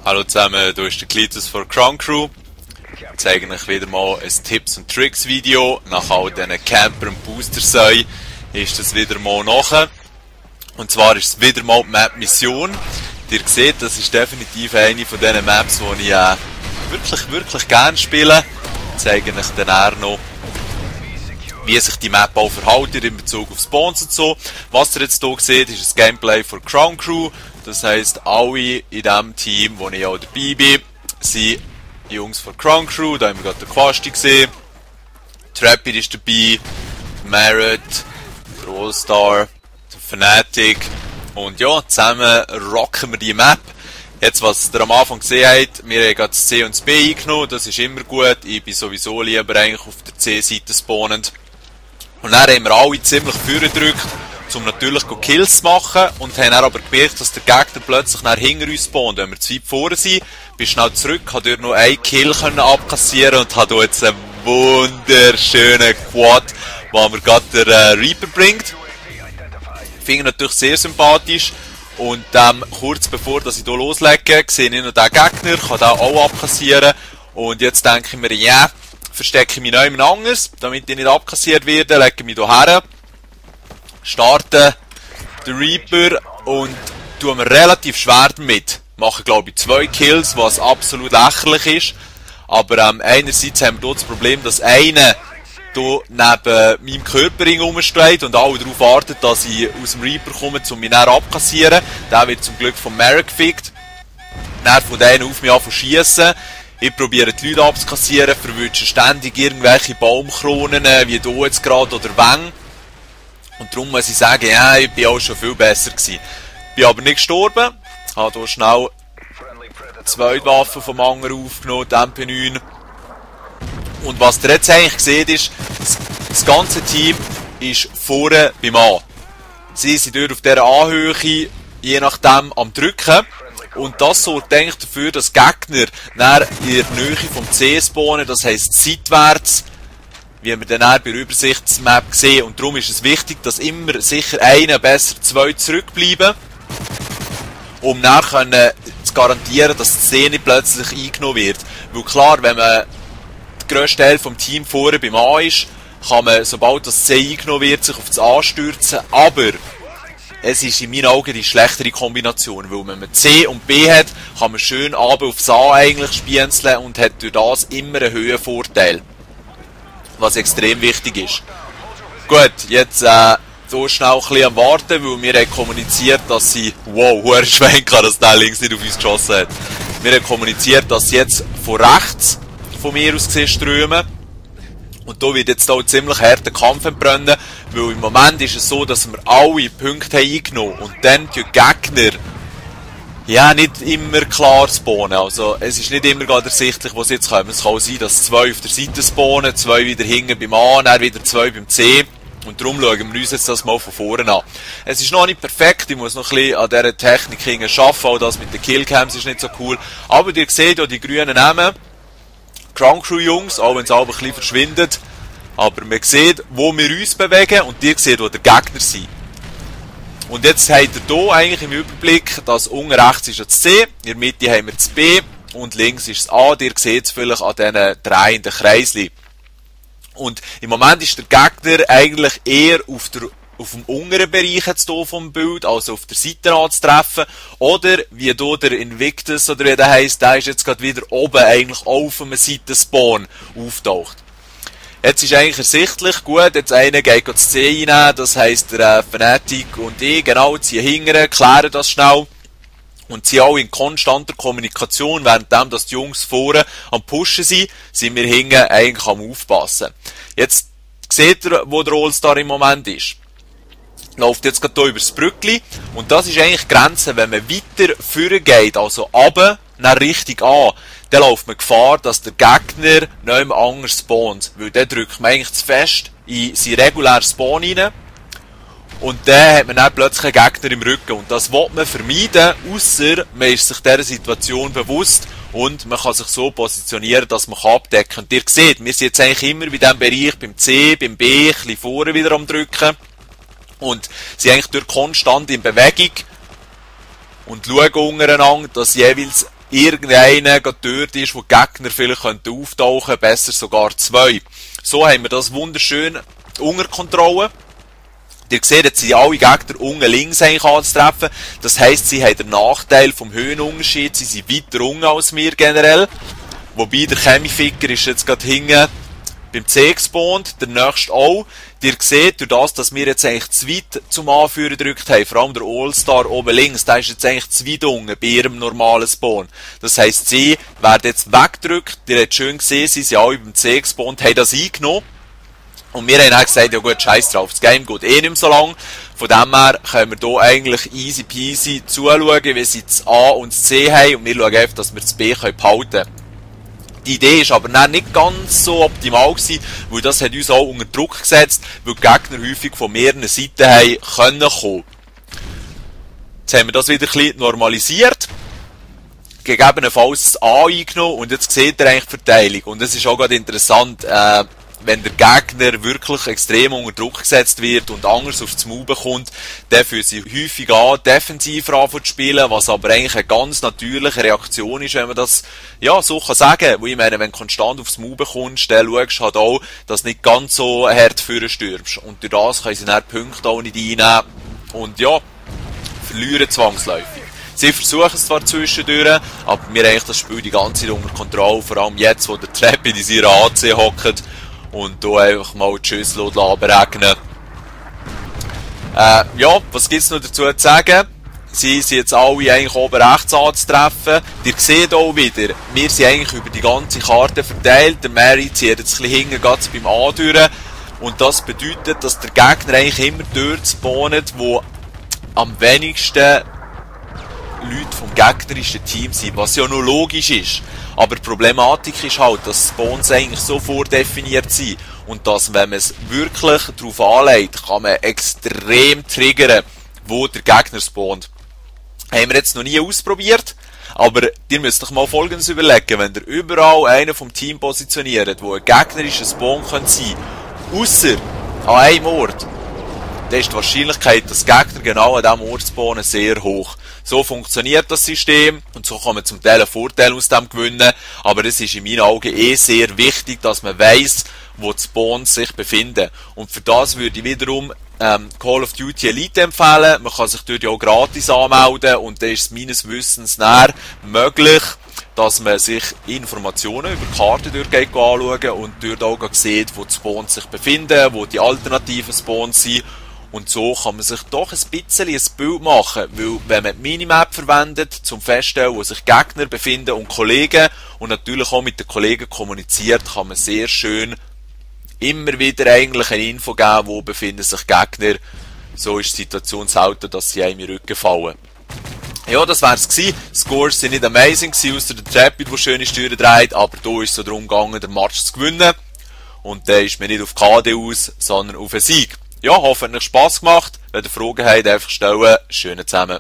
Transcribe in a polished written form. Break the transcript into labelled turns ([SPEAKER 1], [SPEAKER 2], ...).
[SPEAKER 1] Hallo zusammen, hier ist der Klitus von Crown Crew. Ich zeige euch wieder mal ein Tipps und Tricks Video. Nach all diesen Camper- und Booster-Säuen ist das wieder mal nachher. Und zwar ist es wieder mal die Map Mission. Ihr seht, das ist definitiv eine von diesen Maps, die ich wirklich gerne spiele. Ich zeige euch dann noch, wie sich die Map auch verhält in Bezug auf Spawns und so. Was ihr jetzt hier seht, ist das Gameplay von Crown Crew. Das heisst, alle in diesem Team, wo ich auch dabei bin, sind Jungs von Crown Crew. Da haben wir gerade den Quasti gesehen. Trapid ist dabei, Merit, der All-Star, der Fnatic. Und ja, zusammen rocken wir die Map. Jetzt, was ihr am Anfang gesehen habt, wir haben gerade das C und das B eingenommen. Das ist immer gut. Ich bin sowieso lieber eigentlich auf der C-Seite spawnend. Und dann haben wir alle ziemlich vorgedrückt, um natürlich Kills zu machen, und haben dann aber gemerkt, dass der Gegner plötzlich nach hinter uns spawnt. Wenn wir zu weit vorne sind, bin schnell zurück, habe dort noch einen Kill abkassieren und habe hier jetzt einen wunderschönen Quad, der mir gerade der Reaper bringt. Finde ich natürlich sehr sympathisch. Und kurz bevor dass ich hier loslege, sehe ich noch den Gegner, kann den auch abkassieren. Und jetzt denke ich mir, ja, verstecke ich mich noch jemand anderes, damit ich nicht abkassiert werde, lege mich hier her, starte den Reaper und tue mir relativ schwer damit. Mache, glaube ich, 2 Kills, was absolut lächerlich ist. Aber einerseits haben wir hier das Problem, dass einer hier neben meinem Körperring rumsteht und alle darauf warten, dass ich aus dem Reaper komme, um mich dann abkassieren. Der wird zum Glück vom Merrick gefickt. Dann von denen auf mich an zu schiessen. Ich probiere die Leute abzukassieren, verwünsche ständig irgendwelche Baumkronen, wie hier jetzt gerade oder wenn. Und darum muss ich sagen, ja, ich bin auch schon viel besser gewesen. Bin aber nicht gestorben. Habe hier schnell 2 Waffen vom anderen aufgenommen, die MP9. Und was ihr jetzt eigentlich seht, ist, das ganze Team ist vorne beim A. Sie sind dort auf dieser Anhöhe, je nachdem, am Drücken. Und das sorgt eigentlich dafür, dass Gegner dann in der Nähe vom C spawnen, das heisst seitwärts, wie wir dann bei der Übersichtsmap sehen. Und darum ist es wichtig, dass immer sicher einer, besser 2 zurückbleiben, um dann zu garantieren, dass das C nicht plötzlich eingenommen wird. Weil klar, wenn man der grösste Teil vom Team vorne beim A ist, kann man, sobald das C eingenommen wird, sich auf das A stürzen, aber es ist in meinen Augen die schlechtere Kombination, weil wenn man C und B hat, kann man schön runter aufs A eigentlich spienzeln und hat durch das immer einen höheren Vorteil. Was extrem wichtig ist. Gut, jetzt so schnell ein bisschen am Warten, weil wir haben kommuniziert, dass sie... Wow, hoher Schwenk, dass der links nicht auf uns geschossen hat. Wir haben kommuniziert, dass sie jetzt von rechts von mir aus gesehen strömen. Und da wird jetzt auch ziemlich harter Kampf entbrennen, weil im Moment ist es so, dass wir alle Punkte haben eingenommen und dann die Gegner ja nicht immer klar spawnen. Also es ist nicht immer gerade ersichtlich, wo sie jetzt kommen. Es kann auch sein, dass 2 auf der Seite spawnen, 2 wieder hinten beim A, dann wieder 2 beim C. Und darum schauen wir uns jetzt das mal von vorne an. Es ist noch nicht perfekt, ich muss noch ein bisschen an dieser Technik arbeiten, auch das mit den Killcams ist nicht so cool. Aber ihr seht ja die grünen Namen. Crown Crew Jungs, auch wenn es auch ein bisschen verschwindet. Aber man sieht, wo wir uns bewegen und ihr seht, wo der Gegner sind. Und jetzt habt ihr hier eigentlich im Überblick, dass unten rechts ist das C, in der Mitte haben wir das B und links ist das A. Ihr seht es vielleicht an diesen drehenden Kreisli. Und im Moment ist der Gegner eigentlich eher auf dem unteren Bereich jetzt hier vom Bild, also auf der Seite anzutreffen. Oder wie hier der Invictus, oder wie der heisst, der ist jetzt gerade wieder oben eigentlich auf einem Seitenspawn auftaucht. Jetzt ist eigentlich ersichtlich, gut, jetzt einer geht das C rein, das heisst der Fnatic und ich, genau, ziehen hinterher, klären das schnell. Und sie auch in konstanter Kommunikation, währenddem dass die Jungs vorne am Pushen sind wir hinten eigentlich am Aufpassen. Jetzt seht ihr, wo der All-Star im Moment ist. Läuft jetzt gerade hier über das Brückli. Und das ist eigentlich die Grenze, wenn man weiter vorgeht, also runter, nach Richtung an, dann läuft man Gefahr, dass der Gegner nicht mehr anders spawnt. Weil dann drückt man eigentlich zu fest in seinen regulären Spawn rein. Und dann hat man dann plötzlich einen Gegner im Rücken. Und das will man vermeiden, ausser man ist sich dieser Situation bewusst und man kann sich so positionieren, dass man abdecken kann. Und ihr seht, wir sind jetzt eigentlich immer bei diesem Bereich, beim C, beim B, ein bisschen vorne wieder am Drücken. Und sind eigentlich durch konstant in Bewegung und schauen untereinander, dass jeweils irgendeiner dort ist, wo die Gegner vielleicht auftauchen könnten, besser sogar 2. So haben wir das wunderschön unter Kontrolle. Ihr seht, jetzt sind alle Gegner unten links eigentlich anzutreffen. Das heisst, sie haben den Nachteil vom Höhenunterschied. Sie sind weiter unten als wir generell. Wobei der Chemificker ist jetzt gerade hinten beim C gespawnt, der nächste auch. Ihr seht, durch das, dass wir jetzt eigentlich zu weit zum Anführen gedrückt haben, vor allem der All-Star oben links, der ist jetzt eigentlich zu weit unten bei ihrem normalen Spawn. Das heisst, sie werden jetzt weggedrückt. Ihr habt schön gesehen, sie sind alle beim C gespawnt, haben das eingenommen. Und wir haben dann gesagt, ja gut, scheiß drauf, das Game geht eh nicht mehr so lang. Von dem her können wir hier eigentlich easy peasy zuschauen, wie sie das A und das C haben. Und wir schauen einfach, dass wir das B behalten können. Die Idee ist aber dann nicht ganz so optimal gewesen, weil das hat uns auch unter Druck gesetzt, weil die Gegner häufig von mehreren Seiten haben können kommen. Jetzt haben wir das wieder ein bisschen normalisiert, gegebenenfalls das A eingenommen und jetzt seht ihr eigentlich die Verteilung. Und es ist auch gerade interessant, wenn der Gegner wirklich extrem unter Druck gesetzt wird und anders aufs Maul bekommt, dann fühlen sie häufig an, defensiver anfangen zu spielen, was aber eigentlich eine ganz natürliche Reaktion ist, wenn man das ja so kann sagen. Weil ich meine, wenn du konstant aufs Maul bekommst, dann schaust du halt auch, dass du nicht ganz so hart vorne stürmst. Und durch das können sie dann Punkte auch nicht einnehmen und ja, verlieren zwangsläufig. Sie versuchen es zwar zwischendurch, aber wir haben eigentlich das Spiel die ganze Zeit unter Kontrolle, vor allem jetzt, wo der Trap in seiner AC hockt und hier einfach mal die Schüssel berechnen. Ja, was gibt es noch dazu zu sagen? Sie sind jetzt alle eigentlich oben rechts anzutreffen. Ihr seht auch wieder, wir sind eigentlich über die ganze Karte verteilt. Der Mary zieht jetzt ein bisschen hinten ganz beim A durch. Und das bedeutet, dass der Gegner eigentlich immer dort spawnt, wo am wenigsten Leute vom gegnerischen Team sind, was ja nur logisch ist. Aber die Problematik ist halt, dass Spawns eigentlich so vordefiniert sind und dass, wenn man es wirklich darauf anlegt, kann man extrem triggern, wo der Gegner spawnt. Haben wir jetzt noch nie ausprobiert, aber ihr müsst euch mal Folgendes überlegen, wenn ihr überall einen vom Team positioniert, wo ein gegnerischer Spawn sein könnte, ausser an einem Ort, dann ist die Wahrscheinlichkeit, dass Gegner genau an diesem Ort spawnen, sehr hoch. So funktioniert das System und so kann man zum Teil einen Vorteil aus dem gewinnen, aber es ist in meinen Augen sehr wichtig, dass man weiss, wo die Spawns sich befinden. Und für das würde ich wiederum Call of Duty Elite empfehlen. Man kann sich dort ja auch gratis anmelden und dann ist es meines Wissens näher möglich, dass man sich Informationen über die Karte anschauen und dort auch sieht, wo die Spawns sich befinden, wo die alternativen Spawns sind. Und so kann man sich doch ein bisschen ein Bild machen, weil wenn man die Minimap verwendet, zum Feststellen, wo sich Gegner befinden und Kollegen und natürlich auch mit den Kollegen kommuniziert, kann man sehr schön immer wieder eigentlich eine Info geben, wo befinden sich Gegner. So ist die Situation selten, dass sie einem in den Rücken fallen. Ja, das wär's gewesen. Scores sind nicht amazing gewesen, ausser der Trapid, der schöne Steuern dreht, aber da ist es so darum gegangen, den Match zu gewinnen. Und da ist man nicht auf KD aus, sondern auf einen Sieg. Ja, hoffentlich Spass gemacht. Wenn ihr Fragen habt, einfach stellen. Schönen zusammen.